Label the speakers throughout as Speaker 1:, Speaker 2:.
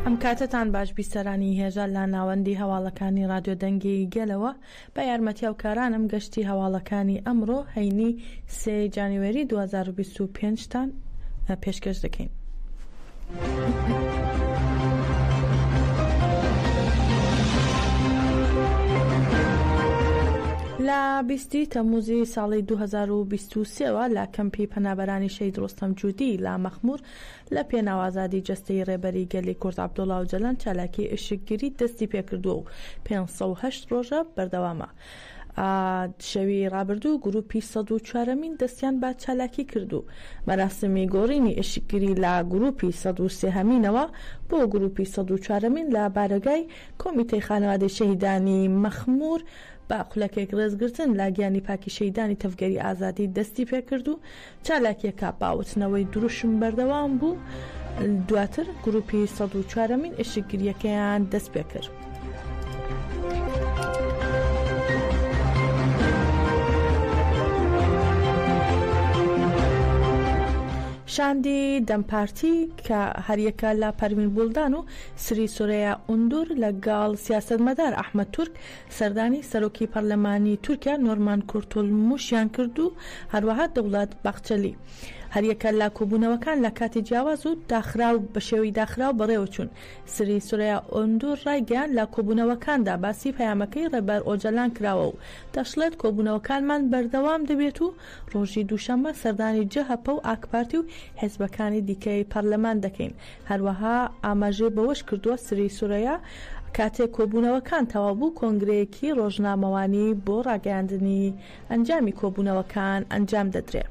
Speaker 1: ئەم کاتەتان باش بیسەرانی هێژا لە ناوەندی هەواڵەکانی ڕادیۆ دەنگی گەلەوە بە یارمەتی هاوکارانم گەشتی هەواڵەکانی ئەمڕۆ هەینی سێ جانیوەری 2025 تان پێشکەش دەکەین. لە بیستی تەمموزی ساڵی 2023 وە لە کەمپی پەنابەرانی شەهید ڕۆستەم جودی لە مەخمور لە پێناو ئازادی جەستەیی ڕێبەری گەلی کورد عەبدوڵا ئۆجەلان چالاکی ئیشکگری دەستی پێکردووە و 508 ڕۆژە بەردەوامە. شەوی ڕابردوو گروپی 104مین دەستیان بە چالاکی کرد و مەراسمی گۆڕینی ئیشکگری لە گروپی 103هەمینەوە بۆ گروپی 104مین لە بارەگای کۆمیتەی خانەوادەی شەهیدانی مەخمور بە خولەکێک ڕێزگرتن لە گیانی پاکی شەهیدانی تەڤگەری ئازادی دەستی پێکرد و چالاکییەکە بە وتنەوەی دروشم بەردەوام بوو، دواتر گروپی 104مین ئیشکگرییەکەیان دەستپێکرد. شاندی دەم پارتی کە هەریەکە لە پەروین بوڵدان و سری سورەیا ئوندور لەگەڵ سیاسەتمەدار ئەحمەد تورک سەردانی سەرۆکی پەرلەمانی تورکیا نۆرمان کورتولموشیان کرد و هەروەها دەوڵەت باخچەلی. هەریەکە لە کۆبوونەوەکان لە کاتی جیاواز و داخراو بە شێوەی داخراو بەڕێوەچوون. سری سورەیا ئۆندور ڕایگەیاند لە کۆبوونەوەکاندا باسی پەیامەکەی ڕێبەر ئۆجەلان کراوە و دەشڵێت کۆبوونەوەکانمان بەردەوام دەبێت و ڕۆژی دووشەممە سەردانی جەهەپە و ئاکپارتی و حیزبەکانی دیکەی پەرلەمان دەکەین. هەروەها ئاماژەی بەوەشکردووە، سری سورەیا کاتێک کۆبوونەوەکان تەواو بوو کۆنگرەیەکی ڕۆژنامەوانی بۆ ڕاگەیاندنی ئەنجامی کۆبوونەوەکان ئەنجام دەدرێ.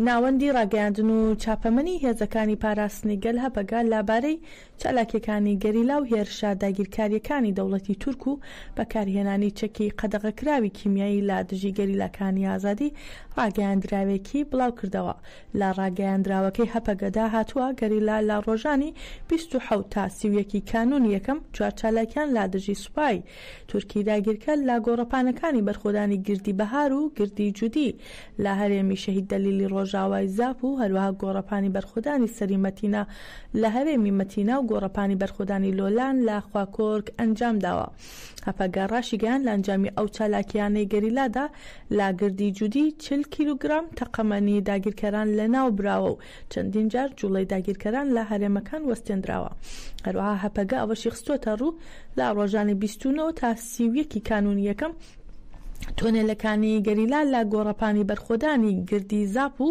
Speaker 1: ناوەندی ڕاگەیاندن و چاپەمەنی هێزەکانی پاراستنی گەل هەپەگە لەبارەی چالاکیەکانی گەریلا و هێرشە داگیرکاریەکانی دەوڵەتی تورک و بەکارهێنانی چەکی قەدەغەکراوی کیمیایی لە دژی گەریلاکانی ئازادی ڕاگەیاندراوێکی بڵاوکردەوە. لە ڕاگەیاندراوەکەی هەپەگەدا هاتووە، گەریلا لە ڕۆژانی 27 تا 31 ی کانوونی یەکەم چوار چالاکیان لە دژی سوپای تورکی داگیرکەر لە گۆڕەپانەکانی بەرخۆدانی گردی بەهار و گردی جودی لە هەرێمی شەهید دەلیلی ڕۆژاوای زاپ و هەروەها گۆڕەپانی بەرخۆدانی سەری مەتینا لە هەرێمی مەتینا و گۆڕەپانی بەرخۆدانی لۆلان لە خواکۆرک ئەنجامداوە. هەپەگە ڕاشیگەیاند لە ئەنجامی ئەو چالاکییانەی گەریلادا لە گردی جودی 40 کیلۆگرام تەقەمەنی داگیرکەران لەناوبراوە و چەندین جار جوڵەی داگیرکەران لە هەرێمەکان وەستێندراوە. هەروەها هەپەگە ئەوەشی خستووەتەڕوو لە ڕۆژانی 29 تا 31 ی کانوونی یەکەم تۆنێلەکانی گەریلا لە گۆڕەپانی بەرخۆدانی گردی زاپ و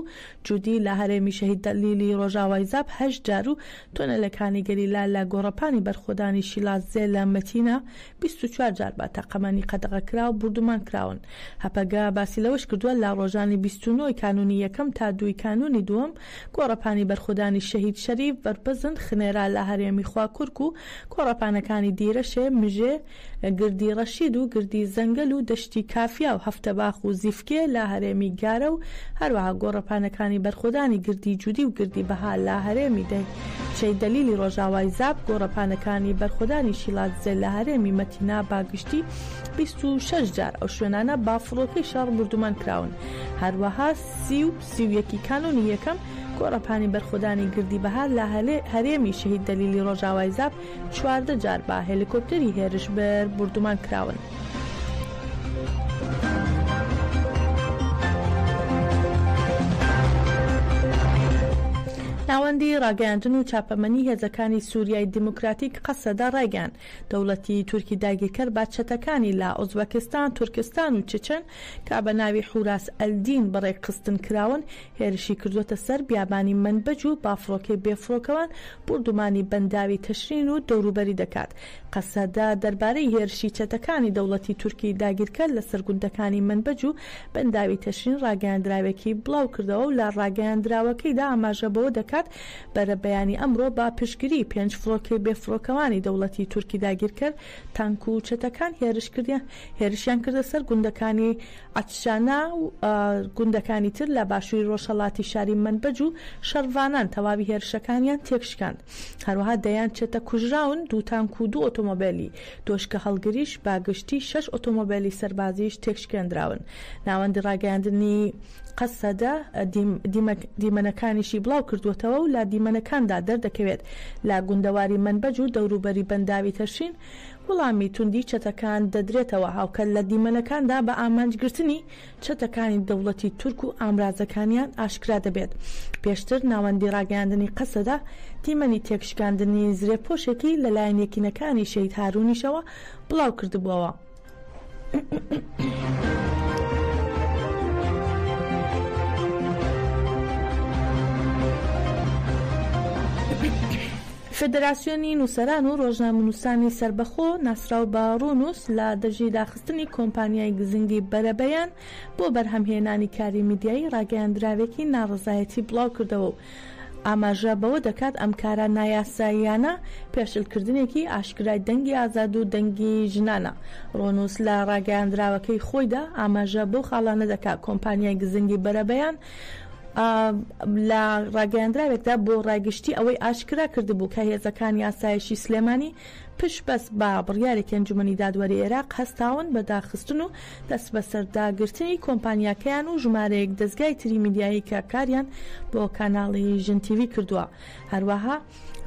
Speaker 1: جودی لە هەرێمی شەهید دەلیلی ڕۆژاوای زاپ هەشت جار و تۆنێلەکانی گەریلا لە گۆڕەپانی بەرخۆدانی شیلادزێ لە مەتینا 24 جار بە تەقەمەنی قەدەغەکراو بوردومان کراون. هەپەگە باسی لەوەش کردووە، لە ڕۆژانی 29 ی کانوونی یەکەم تا دووی کانوونی دووەم گۆڕەپانی بەرخۆدانی شەهید شەریف بەرپزن خنێرا لە هەرێمی خواکورک و گۆڕەپانەکانی دیرەشێ، مژێ، گردی ڕەشید و گردی زەنگەل و دەشتی کافیا و هەفتەباخ و زیفکێ لە هەرێمی گارە و هەروەها گۆڕەپانەکانی بەرخۆدانی گردی جودی و گردی بەها لە هەرێمی شەهید دەلیلی ڕۆژاوای زاپ، گۆڕەپانەکانی بەرخۆدانی شیلادزێ لە هەرێمی مەتینا بە گشتی 26 جار ئەو شوێنانە بە فڕۆکەی شەڕ بوردومان کراون. هەروەها سی و 31 ی کانوونی یەکەم گۆڕەپانی بەرخۆدانی گردی بەهار لە هەرێمی شەهید دەلیلی ڕۆژاوای زاپ 14 جار بە هێلیکۆپتەری هێرشبەر بوردومان کراون. ناوەندی ڕاگەیاندن و چاپەمەنی هێزەکانی سوریای دیموکراتیک قەسەدە ڕایگەیاند، دەوڵەتی تورکی داگیرکەر بە چەتەکانی لە ئۆزبەکستان، تورکستان و چچن کە بە ناوی حوراس ئەلدین بەڕێکخستن کراون، هێرشی کردووەتە سەر بیابانی مەنبەج و با فڕۆکەی بێفڕۆکەوان بوردومانی بەنداوی تشرین و دەوروبەری دەکات. قەسەدە دەربارەی هێرشی چەتەکانی دەوڵەتی تورکی داگیرکەر لەسەر گوندەکانی مەنبەج و بەنداوی تشرین ڕاگەیاندراوێکی بڵاوکردەوە و لە ڕاگەیاندراوەکەیدا ئاماژە بەوە دەکات. دەکات، بەرەبەیانی ئەمڕۆ بە پشتگری پێنج فڕۆکەی بێفڕۆکەوانی دەوڵەتی تورکی داگیرکەر، تانک و چەتەکان هێرشیان کردە سەر گوندەکانی عەتشانا و گوندەکانی تر لە باشووری ڕۆژهەڵاتی شاری مەنبەج و شەڕڤانان تەواوی هێرشەکانیان تێکشکاند. هەروەها دەیان چەتە کوژراون، دوو تانک و دوو ئۆتۆمۆبێلی دۆشکە هەڵگریش بە گشتی شەش ئۆتۆمۆبێلی سەربازیش تێکشکێندراون. ناوەندی ڕاگەیاندنی قەسەدە دیمەنەکانیشی بڵاوکردووەتەوە و لە دیمەنەکاندا دەردەکەوێت لە گوندەواری مەنبەج و دەوروبەری بەنداوی تەشرین وڵامی توندی چەتەکان دەدرێتەوە، هاوکات لە دیمەنەکاندا بە ئامانجگرتنی چەتەکانی دەوڵەتی تورک و ئامرازەکانیان ئاشکرا دەبێت. پێشتر ناوەندی ڕاگەیاندنی قەسەدە دیمەنی تێکشکاندنی زرێپۆشێکی لەلایەن یەکینەکانی شەهید هارونیشەوە بڵاوکردبووەوە. فێدراسیۆنی نووسەران و ڕۆژنامەنووسانی سەربەخۆ ناسراو بە ڕوونووس لە دژی داخستنی کۆمپانیای گزنگی بەرەبەیان بۆ بەرهەمهێنانی کاری میدیایی ڕاگەیاندراوێکی ناڕەزایەتی بڵاوکردەوە و ئاماژە بەوە دەکات ئەم کارە نایاساییانە پێشلکردنێکی ئاشکرای دەنگی ئازاد و دەنگی ژنانە. ڕۆنووس لە ڕاگەیاندراوەکەی خۆیدا ئاماژە بەو خاڵانە دەکات کۆمپانیای گزنگی بەرەبەیان لە ڕاگەیاندراوێکدا بۆ ڕای گشتی ئەوەی ئاشکرا کردبوو کە هێزەکانی ئاسایشی سلێمانی پشتبەست بە بڕیارێکی ئەنجومەنی دادوەری عێراق هەستاون بە داخستن و دەستبەسەرداگرتنی کۆمپانیاکەیان و ژمارەیەک دەزگای تری میدیایی کە کاریان بۆ کاناڵی ژن تیڤی کردووە. هەروەها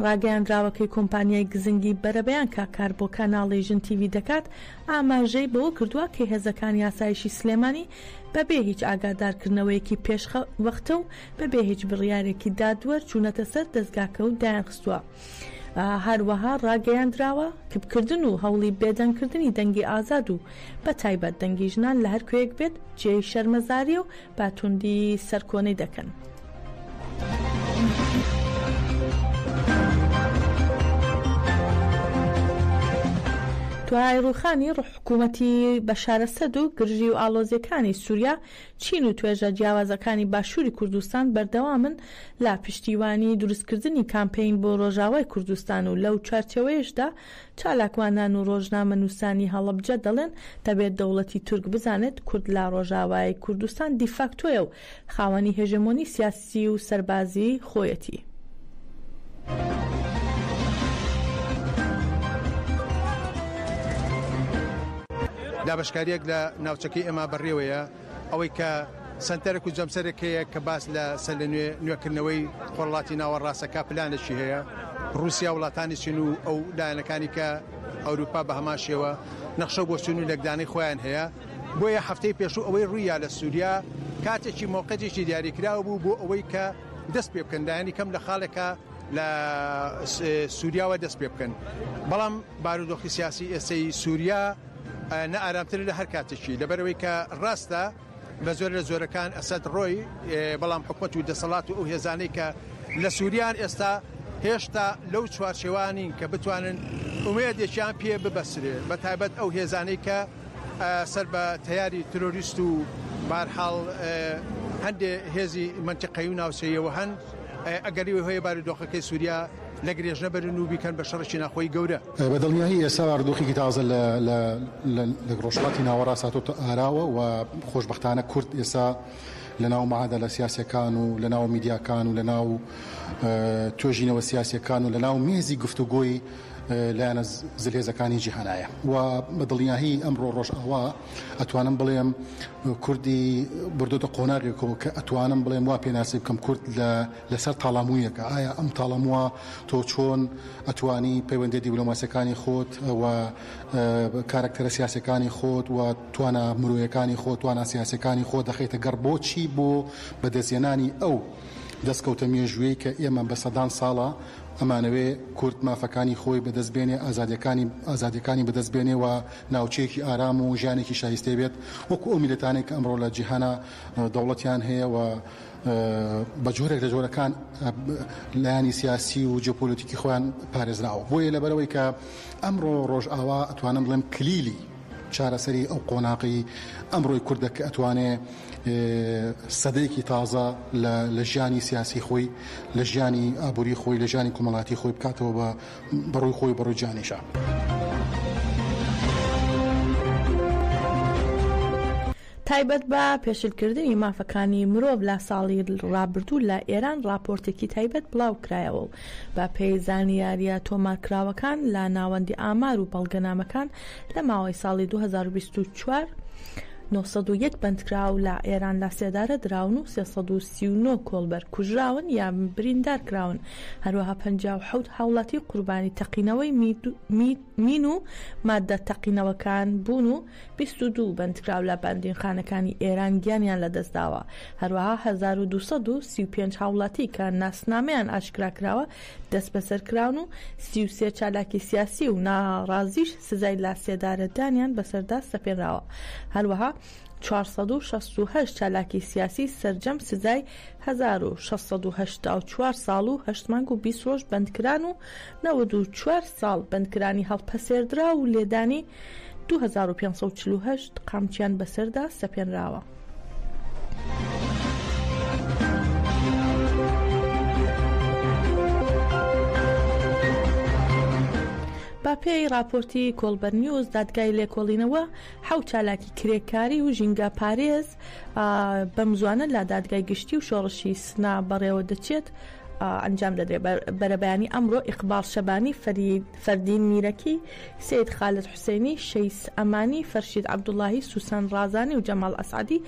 Speaker 1: ڕاگەیاندراوەکەی کۆمپانیای گزنگی بەرەبەیان کە کار بۆ کاناڵی ژن تیڤی دەکات ئاماژەی بەوە کردووە کە هێزەکانی ئاسایشی سلێمانی بەبێ هیچ ئاگادارکردنەوەیەکی پێشوەختە و بەبێ هیچ بڕیارێکی دادوەر چوونەتە سەر دەزگاکە و دایانخستووە. هەروەها ڕاگەیاندراوە، کپکردن و هەوڵی بێدەنگکردنی دەنگی ئازاد و بە تایبەت دەنگی ژنان لە هەر کوێیەک بێت جێی شەرمەزارییە و بە توندی سەرکۆنەی دەکەن. دوای ڕووخانی حکوومەتی بەشار ئەسەد و گرژی و ئاڵۆزییەکانی سووریا، چین و توێژە جیاوازەکانی باشووری کوردستان بەردەوامن لە پشتیوانی دروستکردنی کامپەین بۆ ڕۆژاوای کوردستان و لەو چوارچێوەیەشدا چالاکوانان و ڕۆژنامەنووسانی هەڵەبجە دەڵێن دەبێت دەوڵەتی تورک بزانێت کورد لە ڕۆژاوای کوردستان دیفاکتۆیە و خاوەنی هێژەمۆنی سیاسی و سەربازی خۆیەتی.
Speaker 2: دابەشکارییەک لە ناوچەکەی ئێمە بەڕێوەیە، ئەوەی کە سەنتەرێک و جەمسەرێک هەیە کە باس لە سەرلەنوێ نوێکردنەوەی خۆرهەڵاتی ناوەڕاستەکە پلانێکی هەیە، ڕووسیا وڵاتانی چین و ئەو لایەنەکانی کە ئەوروپا بە هەمان شێوە نەخشە و بۆچوون و لێکدانەی خۆیان هەیە، بۆیە هەفتەی پێشوو ئەوەی ڕووییا لە سووریا کاتێکی مۆقەتێکی دیاریکراو بوو بۆ ئەوەی کە دەست پێ بکەن لایەنی کەم لە خاڵێکە لە سووریاوە دەست پێ بکەن بەڵام بارودۆخی سیاسی ئێستەی سووریا نائارامترە لە هەر کاتێکی لەبەرئەوەی کە ڕاستە بە زۆر لە زۆرەکان ئەسەد ڕۆی بەڵام حکومەت و دەسەڵات و ئەو هێزانەی کە لە سووریان ئێستا هێشتا لەو چوارچێوە نین کە بتوانن ئومێدێکیان پێ ببەسترێ بە تایبەت ئەو هێزانەی کە سەر بە تەیاری ترۆریست و بارحاڵ هەندێ هێزی مەنتیقەیی و ناوچەیەوە هەن ئەگەری هەیە بارودۆخەکەی سووریا لە گرێژنە بەرن و بیکەن بە شەڕێکی ناخۆیی گەورە.
Speaker 3: بە دڵنیایی ئێستا بارودۆخێکی تازە لە لە لە ڕۆژهەڵاتی ناوەڕاست هاتۆتە ئاراوە و خۆشبەختانە کورد ئێستا لە ناو معادەلە سیاسیەکان و لە ناو میدیاکان و لە ناو توێژینەوە سیاسیەکان و لە ناو مێزی گفتوگۆی لایەنە زلهێزەکانی جیهانایە و بە دڵنیایی ئەمڕۆ ڕۆژئاوا ئەتوانم بڵێم کوردی بردۆتە قۆناغێکەوە کە ئەتوانم بڵێم وا پێناسی بکەم کورد لە لەسەر تاڵاموویەکە، ئایا ئەم تاڵامووە تۆ چۆن ئەتوانی پەیوەندیە دیبلۆماسیەکانی خۆت و کارەکتەرە سیاسیەکانی خۆت و توانا مرۆیەکانی خۆت توانا سیاسیەکانی خۆت دەخەیتە گەڕ بۆچی بۆ بەدەستهێنانی ئەو دەستکەوتە مێژوویەی کە ئێمە بە سەدان ساڵە ئەمانەوێ کورد مافەکانی خۆی بەدەست بێنێ ئازادیەکانی ئازادیەکانی بەدەست بێنێ و ناوچەیەکی ئارام و ژیانێکی شایستەی بێت وەکو ئەو میللەتانەی کە ئەمڕۆ لە جیهانا دەوڵەتیان هەیە و بە جۆرێک لە جۆرەکان لایەنی سیاسی و جیۆپۆلۆتیکی خۆیان پارێزراوە. بۆیە لەبەرئەوەی کە ئەمڕۆ ڕۆژئاوا ئەتوانم بڵێم کلیلی. چارەسەری ئەو قۆناغەی ئەمڕۆی کوردە کە ئەتوانێ سەدەیەکی تازە لە ژیانی سیاسی خۆی، لە ژیانی ئابووری خۆی، لە ژیانی کۆمەڵایەتی خۆی بکاتەوە بە بەڕووی خۆی و بەڕووی جیهانیشا.
Speaker 1: تایبەت بە پێشلکردنی مافەکانی مرۆڤ لە ساڵی ڕابردوو لە ئێران ڕاپۆرتێکی تایبەت بڵاوکرایەوە و بە پێی زانیارییە تۆمارکراوەکان لە ناوەندی ئامار و بەڵگەنامەکان لە ماوەی ساڵی 2024 901 بەندکراو لە ئێران لە سێدارە دراون و 339 کۆڵبەر کوژراون یان بریندار کراون هەروەها 57 هاوڵاتی قوربانی تەقینەوەی مین و ماددە تەقینەوەکان بوون و 22 بەندکراو لە بەندینخانەکانی ئێران گیانیان لەدەستداوە، هەروەها 1235 هاوڵاتی کە ناسنامەیان ئاشکرا کراوە دەستبەسەر کراون و 33 چالاکی سیاسی و ناڕازیش سزای لاسێدارەدانیان بەسەردا سەپێنراوە. هەروەها 468 چالاکی سیاسی سەرجەم سزای 1684 ساڵ و 8 مانگ و 20 ڕۆژ بەندکران و 94 ساڵ بەندکرانی هەڵپەسێردراو و لێدانی 2548 قامچیان بەسەردا سەپێنراوە. بەپێی ڕاپۆرتی کۆڵبەر نیوز، دادگای لێکۆڵینەوە حەوت چالاکی کرێکاری و ژینگەپارێز بەمزوانە لە دادگای گشتی و شۆڕشی سنە بەڕێوە دەچێت ئەنجام دەدرێت. بەرەبەیانی ئەمڕۆ ئیقباڵ شەبانی، فەردین میرەکی، سەید خالد حوسێنی، شەیس ئەمانی، فەرشید عەبدوڵاهی، سوسەن ڕازانی و جەماڵ ئەسعەدی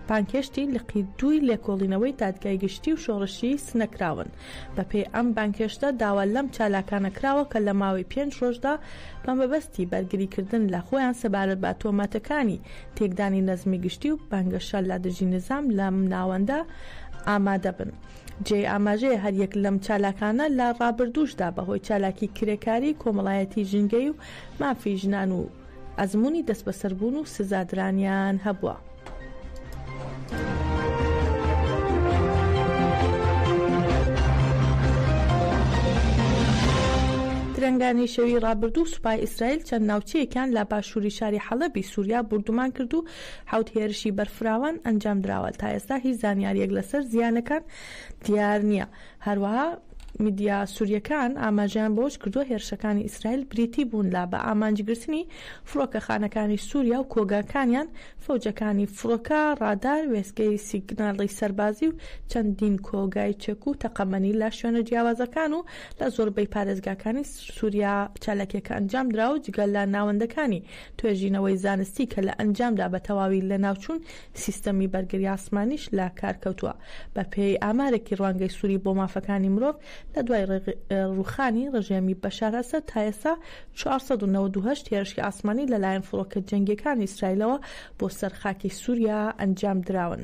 Speaker 1: بانگهێشتی لقی دووی لێکۆڵینەوەی دادگای گشتی و شۆڕشی سنە کراون. بەپێی ئەم بانگهێشتە داوا لەم چالاکانە کراوە کە لە ماوەی پێنج ڕۆژدا بە مەبەستی بەرگریکردن لە خۆیان سەبارەت بە تۆمەتەکانی تێکدانی نەزمی گشتی و بانگەشە لە دژی نیزام لەم ناوەندە ئامادە بن. جێی ئاماژەیە هەر یەک لەم چالاکانە لە ڕابردووشدا بە هۆی چالاکی کرێکاری، کۆمەڵایەتی، ژینگەیی و مافی ژنان و ئەزموونی دەستبەسەربوون و سزادرانیان هەبووە. درەنگانی شەوی ڕابردوو سوپای ئیسرائیل چەند ناوچەیەکیان لە باشووری شاری حەڵەبی سووریا بوردومان کرد و حەوت هێرشی بەرفراوان ئەنجامدراوە، تا ئێستا هیچ زانیارییەک لەسەر زیانەکان دیار نییە. هەروەها میدیا سورییەکان ئاماژەیان بەوەشکردووە، هێرشەکانی ئیسرائیل بریتی بوون لە بە ئامانجگرتنی فڕۆکەخانەکانی سوریا و کۆگاکانیان، فەوجەکانی فڕۆکە، ڕادار، وێستگەی سیگناڵی سەربازی و چەندین کۆگای چەک و تەقەمەنی لە شوێنە جیاوازەکان و لە زۆربەی پارێزگاکانی سوریا چالاکییەکە ئەنجامدرا و جگە لە ناوەندەکانی توێژینەوەی زانستی کە لە ئەنجامدا بە تەواوی لەناوچوون، سیستەمی بەرگری ئاسمانیش لە کار کەوتووە. بە پێی ئامارێکی ڕوانگەی سوری بۆ مافەکانی مرۆڤ، لە دوای ڕووخانی ڕژێمی بەشار ئەسەد تا ئێستا 498 هێرشی ئاسمانی لەلایەن فڕۆکە جەنگییەکانی ئیسرائیلەوە بۆ سەر خاکی سوریا ئەنجام دراون.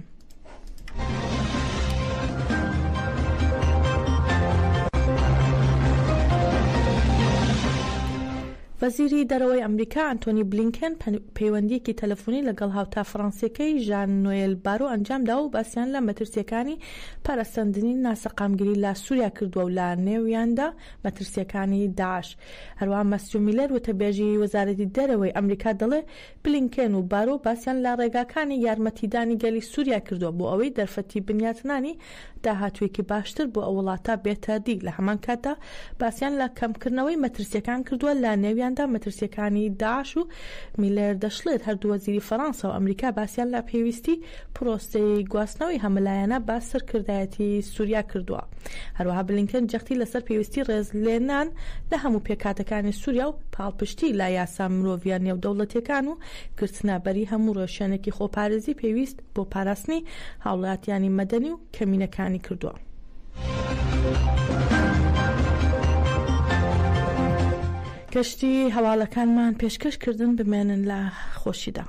Speaker 1: وەزیری دەرەوەی ئەمریکا ئەنتۆنی بلینکێن پەیوەندییەکی تەلەفۆنی لەگەڵ هاوتا فەڕەنسییەکەی ژان نۆێل بارۆ ئەنجامدا و باسیان لە مەترسییەکانی پەرەسەندنی ناسەقامگیری لە سووریا کردووە و لە نێویاندا مەترسییەکانی داعش. هەروەها مەسیو میلەر وتەبێژی وەزارەتی دەرەوەی ئەمریکا دەڵێ بلینکێن و بارۆ باسیان لە ڕێگاکانی یارمەتیدانی گەلی سووریا کردووە بۆ ئەوەی دەرفەتی بنیاتنانی داهاتوویەکی باشتر بۆ ئەو وڵاتە بێتە دی، لە هەمان کاتدا باسیان لە کەمکردنەوەی مەترسییەکان کردووە لە نێویاندا مەترسییەکانی داعش و میلەر دەشڵێت هەردوو وەزیری فەرەنسا و ئەمریکا باسیان لە پێویستی پرۆسەی گواستنەوەی هەمەلایەنە بە سەرکردایەتی سووریا کردووە. هەروەها بلینکن جەختی لەسەر پێویستی ڕێزلێنان لە هەموو پێکهاتەکانی سووریا و پاڵپشتی لە یاسا مرۆڤییە نێودەوڵەتییەکان و گرتنەبەری هەموو ڕێوشوێنێکی خۆپارێزی پێویست بۆ پاراستنی هاوڵاتیانی مەدەنی و کەمینەکانی کردووە. کەشتی هەواڵەکانمان پێشکەش کردن بمێنن لە خۆشیدا.